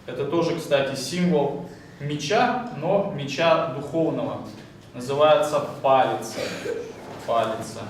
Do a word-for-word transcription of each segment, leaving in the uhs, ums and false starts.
Это тоже, кстати, символ меча, но меча духовного. Называется палица. Палица.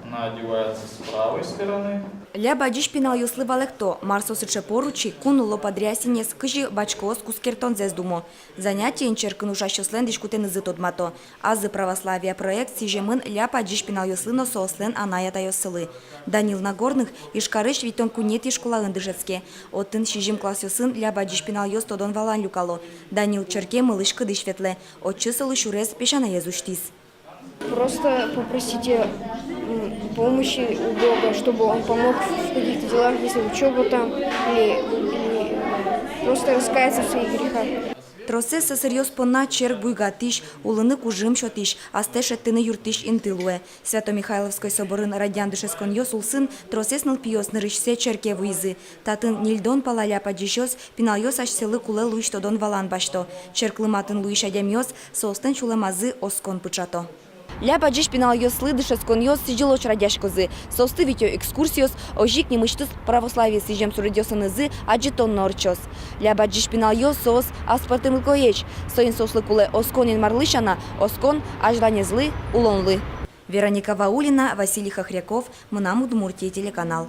Она одевается с правой стороны. Ляб адӟись пиналъёслы валэкто, мар со сыӵе поручи, кун уло подрясенез, кызьы бачкоос кускертонзэс думо. Занятиын черкын ужасьёслэн дӥськутэнызы тодмато. «Азы православия» проект сӥземын ляб адӟись пиналъёслы но соослэн анай-атайёссылы. Данил Нагорных Ижкарысь витьтон куинетӥ школаын дышетске. Отын сизьым классъёсын ляб адӟись пиналъёс тодон-валан люкало. Данил черке мылысь-кыдысь ветлэ. Отчы солы сюрес песянаез усьтӥз. Просто попросите, м, помощи у Бога, чтобы он помог в каких-то делах, если учёба там, или, или просто раскаяться в своих грехах. Тросэз сӧсыръёс понна черк буйгатӥсь, улыны кужым сётӥсь, астэ шедьтыны юрттӥсь инты луэ. Свято-Михайловской соборын радъям дышетсконъёс улсын тросэз нылпиос нырысьсэ черке вуизы. Татын ньыльдон пала ляб адӟисьёс пиналъёс асьсэлы кулэ луись тодон-валан басьто. Черклы матын луись адямиос соослэн сюлэмазы оскон пыӵато. Ляб адӟись пиналъёслы дышетсконъёс сӥзьылозь радъяськозы. Соосты витё экскурсиос, озьы ик нимысьтыз православие сӥзем суредъёсынызы адӟытон но ортчоз. Ляб адӟись пиналъёс соос аспӧртэмлыкоесь. Соин соослы кулэ оскон Инмарлы сяна, оскон азьланезлы, улонлы. Вероника Ваулина, Василий Хохряков, «Мынам Удмуртие» телеканал.